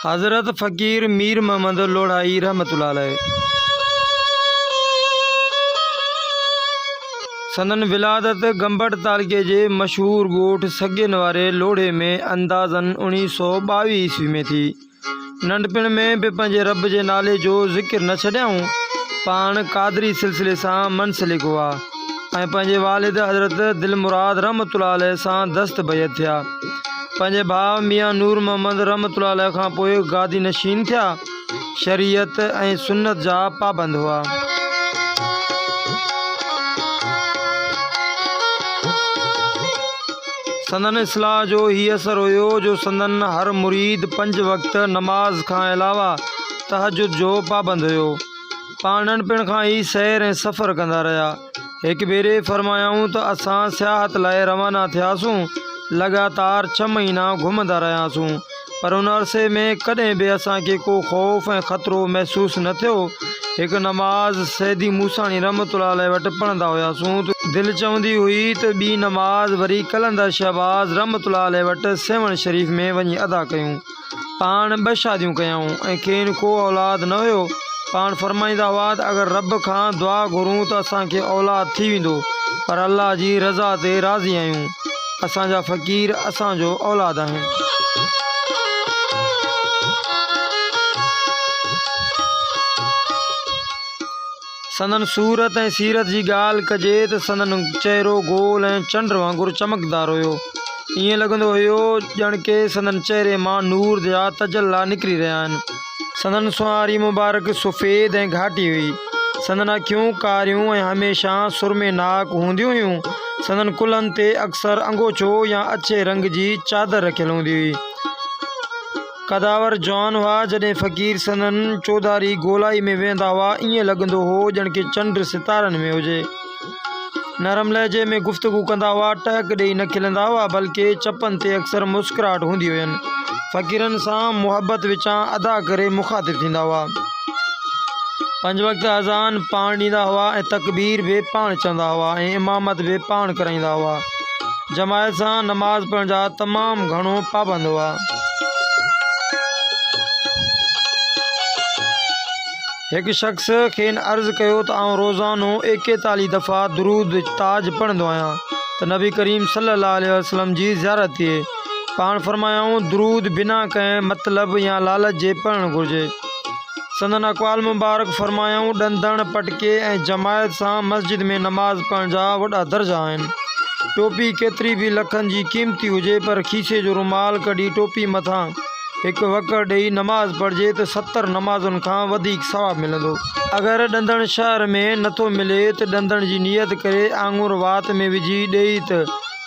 حضرت فقير مير محمد لوڙهائي رحمة الله عليه. سندن ولادت گمبٽ تعلقي جي مشهور ڳوٺ سڳين واري لوڙهي ۾ اندازاً 1922 عيسوي ۾ ٿي. ننڍپڻ ۾ به پنهنجي رب جي نالي جو ذڪر نه ڇڏيائون. پاڻ قادري سلسلي سان منسلڪ هئا ۽ پنهنجي والد حضرت دلمراد رحمة الله عليه سان دست بيعت ٿيا. پنهنجي ڀاء ميان نور محمد رحمة الله عليه کان پوء گادي نشين ٿيا. شريعت ۽ سنت جا پابند هئا. سندن اصلاح جو هي اثر هيو جو سندن هر مريد پنج وقت نماز کان علاوه تهجد جو پابند هيو. پاڻ ننڍپڻ کان ئي سير ۽ سفر ڪندا رهيا. هڪ ڀيري فرمايائون ته اسان سياحت لاء روانا ٿياسون، لڳاتار ڇهه مهينا گهمندا رهياسون، پر ان عرصي ۾ ڪڏهن به اسان کي ڪو خوف ۽ خطرو محسوس نه ٿيو. هڪ نماز سيدي موساڻي رحمة الله عليه وٽ پڙهندا هياسون ته دل چوندي هئي ته ٻي نماز وري قلندر شهباز رحمة الله عليه وٽ سيوهڻ شريف ۾ وڃي ادا ڪيون. پاڻ ٻه شاديون ڪيائون ۽ کين ڪو اولاد نه هيو. پاڻ فرمائيندا هئا ته اگر رب کان دعا گهرون ته اسان کي اولاد ٿي ويندو پر الله جي رضا تي راضي آهيون. اسان جا فقير اسان جو اولاد آهن. سندن صورت ۽ سيرت جي ڳالهه ڪجي ته سندن چهرو گول ۽ چنڊ وانگر چمڪدار هيو. ائين لڳندو هيو ڄڻ ڪي سندن چهري مان نور جا تجلا نڪري رهيا آهن. سندن سونهاري مبارڪ سفيد ۽ گهاٽي هئي. سندن اکيون ڪاريون ۽ هميشه سرمي ناڪ هونديون هيون. سندن ڪلهن تي اڪثر انگوڇو يا اڇي رنگ جي چادر رکيل هوندي هئي. قداور جوان هئا، جڏهن فقير سندن چوڌاري گولائي ۾ ويهندا هئا، ائين لڳندو هو ڄڻ ڪي چنڊ ستارن ۾ هجي. نرم لهجي ۾ گفتگو ڪندا هئا، ٽهڪ ڏيئي نه کلندا هئا، بلڪه چپن تي اڪثر مسڪراهٽ هوندي هين. فقيرن سان محبت وچان ادا ڪري مخاطب ٿيندا هئا. پنج وقت اذان پاڻ ڏيندا هئا ۽ تڪبير به پاڻ چوندا هئا ۽ امامت به پاڻ ڪرائيندا هئا. جماعت سان نماز پڙهڻ جا تمام گهڻو پابند هئا. هڪ شخص کين عرض ڪيو ته آئون روزانو ايڪيتاليهه دفعا درود تاج پڙهندو آهيان ته نبي ڪريم صلي الله عليه وسلم جي زيارت ٿئي. پاڻ فرمايائون درود بنا ڪنهن مطلب يا لالچ جي پڙهڻ گهرجي. سندن اقوال مبارڪ فرمايائون، ڏندڻ، پٽڪي ۽ جماعت سان مسجد ۾ نماز پڙهڻ جا وڏا درجا آهن. ٽوپي ڪيتري به لکن جي قيمتي هجي پر کيسي جو رومال ڪڍي ٽوپي مٿان هڪ وڪڙ ڏئي نماز پڙهجي ته 70 نمازن کان وڌيڪ ثواب ملندو. اگر ڏندڻ شهر ۾ نٿو ملي ته ڏندڻ جي نيت ڪري آڱر وات ۾ وجهي ڏئي ته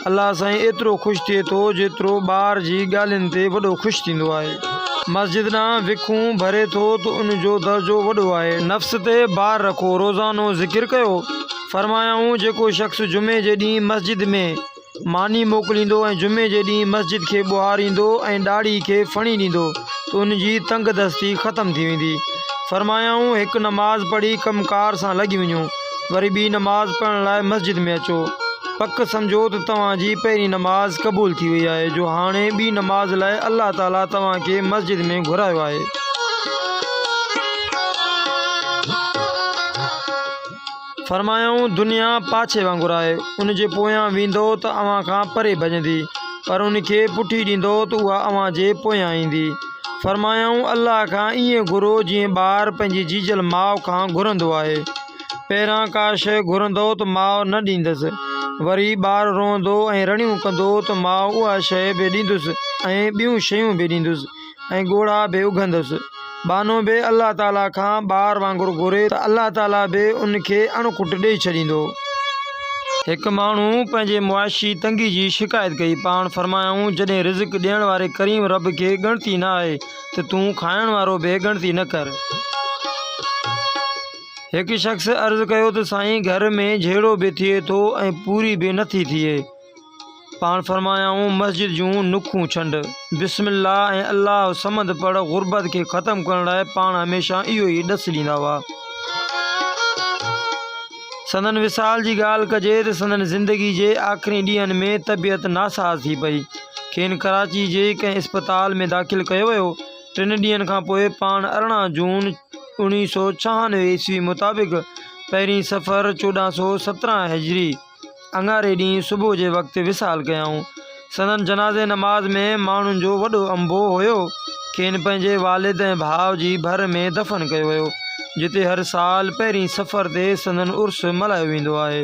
الله سائين ايترو خوش ٿئي ٿو جيترو ٻار جي ڳالهين تي وڏو خوش ٿيندو آهي. مسجد ڏانهن وکون ڀري ٿو ته ان جو درجو وڏو آهي. نفس تي بار رکو، روزانو ذڪر ڪيو. فرمايائون، جيڪو شخص جمعي جي ڏينهن مسجد ۾ ماني موڪليندو ۽ جمعي جي ڏينهن مسجد کي ٻهاريندو ۽ ڏاڙهي کي ڦڻي ڏيندو ته ان جي تنگدستي ختم ٿي ويندي. فرمايائون، هڪ نماز پڙهي ڪم ڪار سان لڳي وڃو. وري ٻي نماز پڙهڻ لاء مسجد ۾ اچو. پڪ سمجهو ته توهان جي پهرين نماز قبول ٿي وئي آهي جو هاڻي ٻي نماز لاء الله تعاليٰ توهان کي مسجد ۾ گهرايو آهي. فرمايائون، دنيا پاڇي وانگر آهي، ان جي پويان ويندؤ ته اوهان کان پري ڀڄندي، پر ان کي پٺي ڏيندؤ ته اها اوهان جي پويان ايندي. فرمايائون، الله کان ائين گهرو جيئن ٻار پنهنجي جيجل ماء کان گهرندو آهي. پهريان ڪا شيء گهرندو ته ماء نه ڏيندس. وري ٻار روئندو ۽ رڙيون ڪندو ته ماء اها شيء به ڏيندس ۽ ٻيون شيون به ڏيندس ۽ ڳوڙها به اگهندس. ٻانهو به الله تعاليٰ کان ٻار وانگر گهري ته الله تعاليٰ به ان کي اڻ کٽ ڏئي ڇڏيندو. هڪ ماڻهو پنهنجي معاشي تنگي جي شڪايت ڪئي. پاڻ فرمايائون، جڏهن رزق ڏيڻ واري ڪريم رب کي ڳڻتي نه آهي ته تون کائڻ وارو به ڳڻتي نه ڪر. هڪ شخص عرض ڪيو ته سائين گهر ۾ جهيڙو به ٿئي ٿو ۽ پوري به نه ٿي ٿئي. پاڻ فرمايائون مسجد جون نکون ڇنڊ، بسم الله ۽ الله الصمد پڙهه غربت کي ختم ڪرڻ لاء پاڻ هميشه اهو ئي ڏس ڏيندا هئا. سندن وصال جي ڳالهه ڪجي ته سندن زندگي جي آخرين ڏينهن ۾ طبيعت ناساز ٿي پئي. کين ڪراچي جي ڪنهن اسپتال ۾ داخل ڪيو ويو. ٽن ڏينهن کان پوء پاڻ 18 جون 1996 عيسوي مطابق پهرين صفر 1417 هجري اڱاري ڏينهن صبح جي وقت وصال ڪيائون. سندن جنازي نماز ۾ ماڻهن جو وڏو انبوهه هيو. کين پنهنجي والد ۽ ڀاء جي ڀر ۾ دفن ڪيو ويو، جتي هر سال پهرين صفر تي سندن عرس ملهايو ويندو آهي.